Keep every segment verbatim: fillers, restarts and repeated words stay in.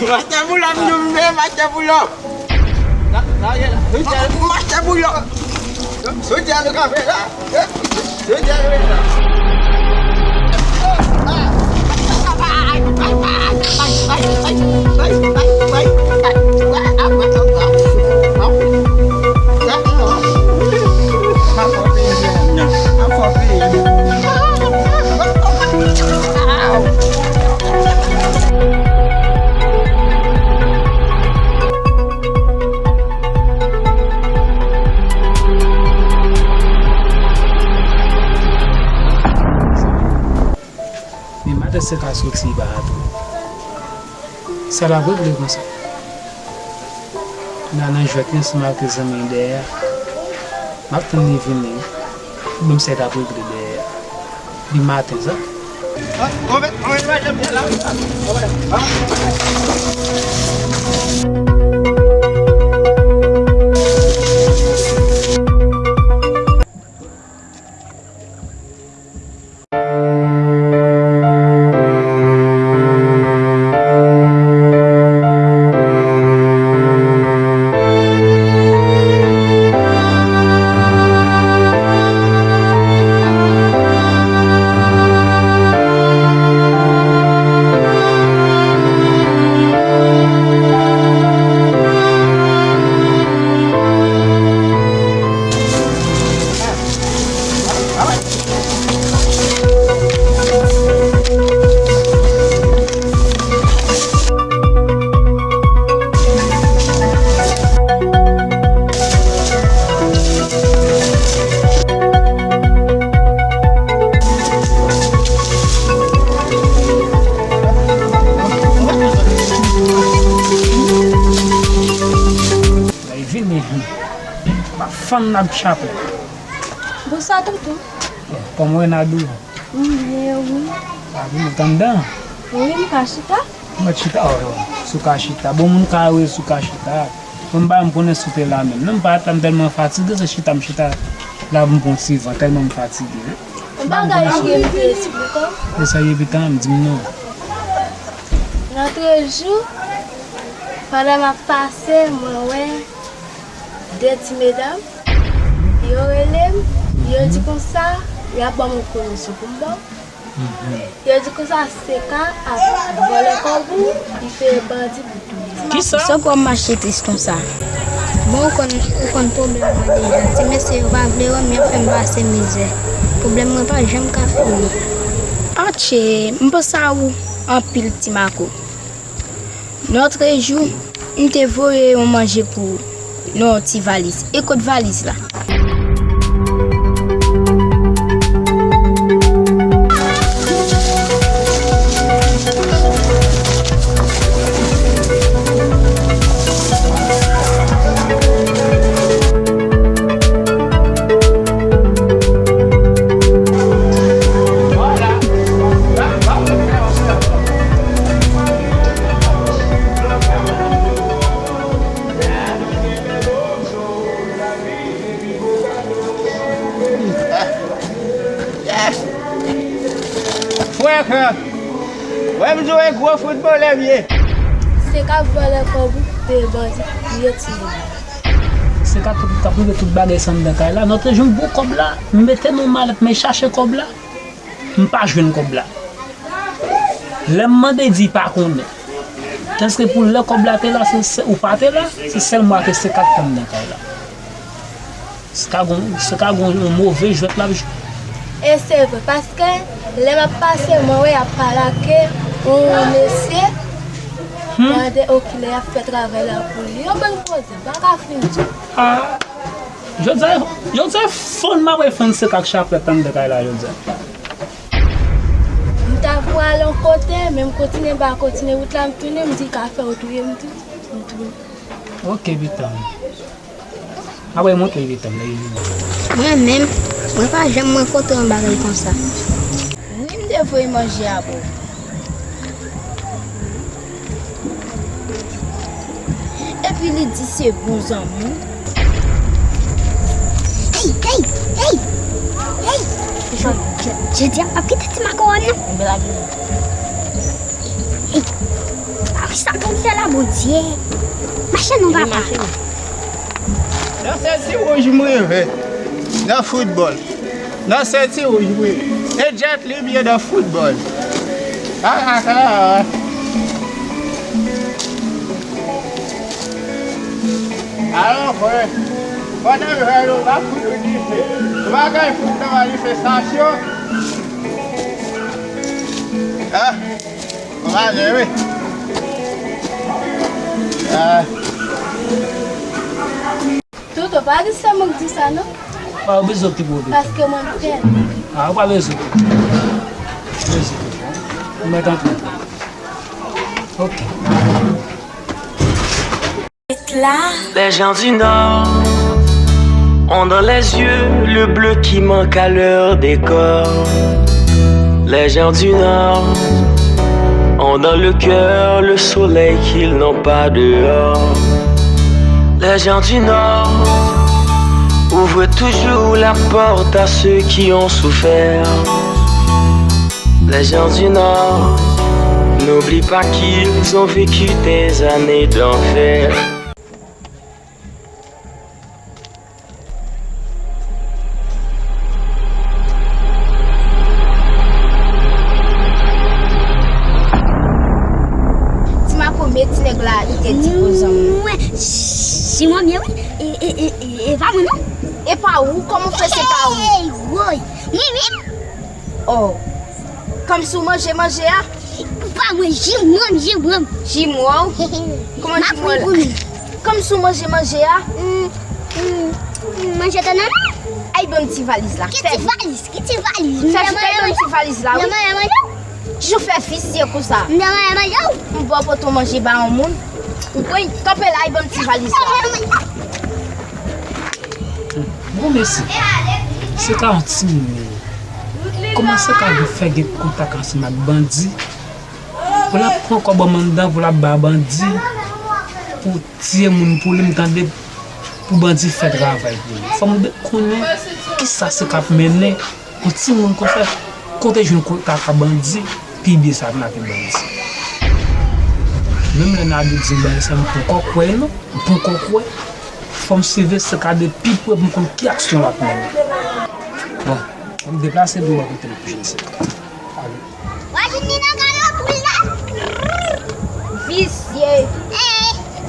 Master Boulòm, nou menm, Master Boulòm. Master Boulòm. Soti a nou ka fè la. Soti a nou fè la. Men madanm sa ka soti ba a tou. Sa l ap regle konsa. Nan, nan jwèt li ansanm avèk zanmi l dèyè a. M ap tann li vini wi. Menm sa l ap regle dèyè a. Li maten sa. Lè vini, m ap fann nan chapo. Bonswa, tonton. Kòman w ye, Nadou? M byen, wi. A, wi, ou t anndan? Wi, m ka chita. Mwen chita, wi, wi. Si w ka chita. Bon, moun ka rele si w ka chita. Mwen, m pa janm konnen si w te la menm. Non, m pa t la, m tèlman fatige, se chita m chita la pou m pran ti van, tèlman m fatige. Yon bagay m gen pou m te esplike w. E sa ye pitan, di m non. Lòtrejou, pandan m ap pase, mwen wè de ti medam. Yo rele m, yo di konsa, y ap ban m yon pwomosyon pou m ba w. Yo di konsa, Seka ap vòlè kòb ou, li peye bandi pou touye. Kisa? Sa w ap mache tris konsa? Bon, ou konn, ou konn pwoblèm mwen deja. Ti mesye yo pa vle wè m, y ap fè m pase mizè. Pwoblèm mwen pa janm ka fini. Atche, m panse a ou anpil, Ti Mako. Lòtrejou, m te voye yon manje pou ou nan yon ti valiz. E kot valiz la? Wè m di w e gwo foutbolè m ye. Se k ap vòlè kòb ou, de bandi, li retire. Se k ap, k ap rive tout bagay sa anndan kay la. Nan te jwenn gwo kòb la, m mete nan malèt, men chache kòb la, m pa jwenn kòb la. Lè m mande, di pa konnen. Tandiske pou lè kòb la te la, se, se, ou pa te la, se sèl mwa ke se k ap tann nan kay la. Se ka gon, se ka gon yon move jwèt l ap jwe. E se vre, paske lè m ap pase, mwen wè y ap pale ak yon mesye, hmm, gade okilè y ap fè travay la pou li. Yon bann koze, m pa ka fin di. Ah, jodi a, jodi a fann m ap fann se k ak chaplèt anndan kay la jodi a. M ta pou al yon kote, men m kontinye, m pa kontinye wout la, m tounen, m di kafe ou touye m tou, m tounen. Ok, pitit mwen. Apre montre pitit mwen, li vini. Mwen menm, mwen pa janm renkontre yon bagay konsa. Wi, m te voye manje a ba w. Epi li di se bon zanmi w. Hey, hey, hey, hey, hey. Je, je, je di a, p ap kite ti makawòn nan. Hey, pa wè sa pou fè la, Bondye. Mache non, papa. Nan senti wouj m rive. Nan foutbòl. Nan senti wouj, wi. E Jet Li byen nan foutbòl. Ah, ah, ah, ah. Alò, frè, pandan jwè yo pa fout yo dife, yo pa gen fout nan manifestasyon. Ah, m ale, wi. Ah. Toto, pa di se mwen k di sa, non. Pa, ou bezwen okipe w, Toto. Paske mwen m fè l. Ah, ou pa bezwen okipe w. Bezwen okipe w. Ou mèt antre. Ok. Les gens du Nord ont dans les yeux le bleu qui manque à leur décor. Les gens du Nord ont dans le cœur le soleil qu'ils n'ont pas dehors. Les gens du Nord ouvrent toujours la porte à ceux qui ont souffert. Les gens du Nord n'oublient pas qu'ils ont vécu des années d'enfer. Ti Mako, men ti nèg la, li te di pou zanmi. Mwen, si mwen byen, wi. E, e, e, e, e pa mwen, non. E pa ou? Kòman w fè se pa ou? Ey, woy. Mwen menm. Oh. Kòmsi w manje manje a? Pa mwen, jimwòm, jimwòm. Jimwòm? Kòman jimwòm la? Kòmsi w manje manje a? Mm, mm, mm, manje tè nan men. Ay, ban m ti valiz la. Ki ti valiz? Ki ti valiz? Fè chita ban m ti valiz la, wi. Mwen manje manje w? Kijan w fè visye konsa? Mwen manje manje w? M ba w pote w manje ba yon moun. Ou pran kanpe la, ay, ban m ti valiz la. Bon, mesye, se ka yon timoun li ye. Kòman se ka fè gen kontak ansanm ak bandi? Pou l ap pran kòb anndan, pou l ap ba bandi, pou tiye moun pou li, m tande pou bandi fè travay pou li. Fò m konnen kisa se k ap mennen yon timoun konsa, kote jwenn kontak ak bandi, pi byen sa vin ak bandi. Menm lè Nabil di m bagay sa, m poko kwè non, m poko kwè. Fò m swiv se ka de pi pre pou m konn ki aksyon l ap mennen. Bon, fò m deplase dlo a kote l pi jèn se ka. Ale. Wa jwenn li nan galo poul la. Visye.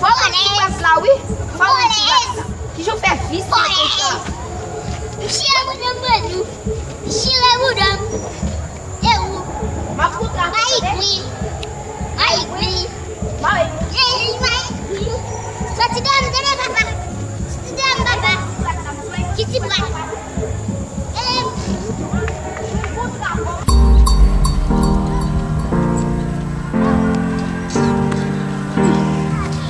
Fò w wè ti bas la, wi. Fò w wè ti bas la. Kijan w fè visye konsa? Chire bouda m ban nou. Chire bouda m. E ou? M ap kontra. Mayik wi. Mayik wi. Mayik. E, mayik wi. Soti deyò m, tande papa. Soti deyò m, papa. Ki ti bas.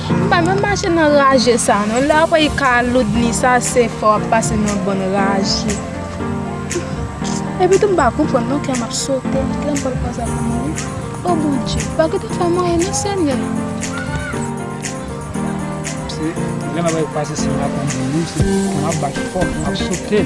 M pa menm mache nan raje sa non. Lè w ap wè ka loud ni sa, se fò w ap pase nan bann raje. Epi tou m pa konprann non, kè m ap sote, lè m pral pran sa pou mwen. O Bondye, pa kite fè m anyen non, Senyè. Se lè m ap pase si m ap pran moun, se kè m ap bat fò, kè m ap sote.